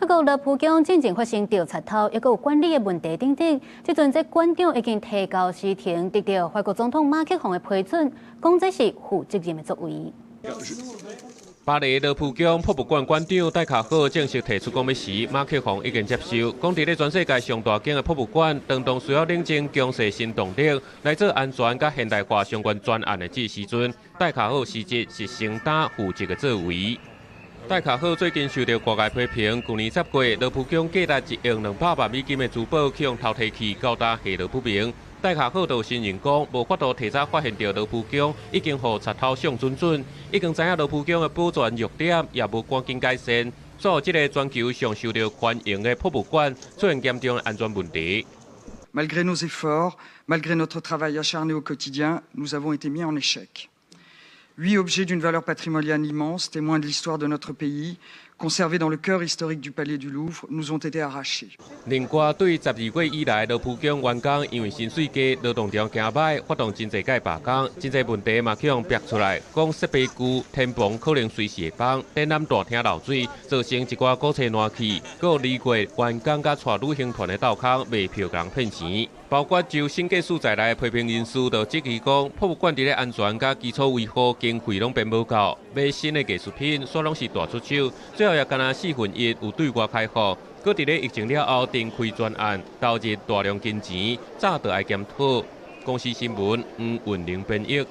法國羅浮宮進前發生著賊偷，抑閣有管理的問題等等。這陣這館長已經提交辭呈，得著法國總統馬克宏的批准，講這是負責任的作為。巴黎羅浮宮博物館館長戴卡赫正式提出講欲辭，馬克宏已經接受。講佇咧全世界上大間的博物館，當當需要冷靜強勢新動力來做安全佮現代化相關專案的這時陣，戴卡赫辭職是承擔負責的作為。戴卡赫最近受著外界批評，舊年10月羅浮宮價值1億200萬美金的珠寶去予偷提去，到今下落不明。戴卡赫就承認講，無法度提早發現著羅浮宮已經予賊偷相準準，已經知影羅浮宮的保全弱點，也無趕緊改善，所以這个全球上受著歡迎的博物館出現嚴重的安全問題。 Malgré nos efforts, malgré notre travail acharné au quotidien, nous avons été mis en échec. Huit objets d'une valeur patrimoniale immense, témoins de l'histoire de notre pays, conservés dans le cœur historique du palais du Louvre, nous ont été arrachés. 另外，對12月以來，羅浮宮員工因為薪水低、勞動條件䆀，發動真濟屆罷工，真濟問題嘛去予逼出來，講設備舊、天棚可能隨時會崩，展覽大廳漏水，造成一寡古冊爛去，閣有2月員工佮帶旅行團的鬥空賣票共人騙錢。包括就審計署在內的批評人士就質疑講，博物館佇咧安全佮基礎維護經費攏編無夠，買新的藝術品煞攏是大出手，最後也干焦1/4有對外開放。閣佇咧疫情了後，停開專案，投入大量金錢，早就愛檢討。公視新聞黃雲玲編譯。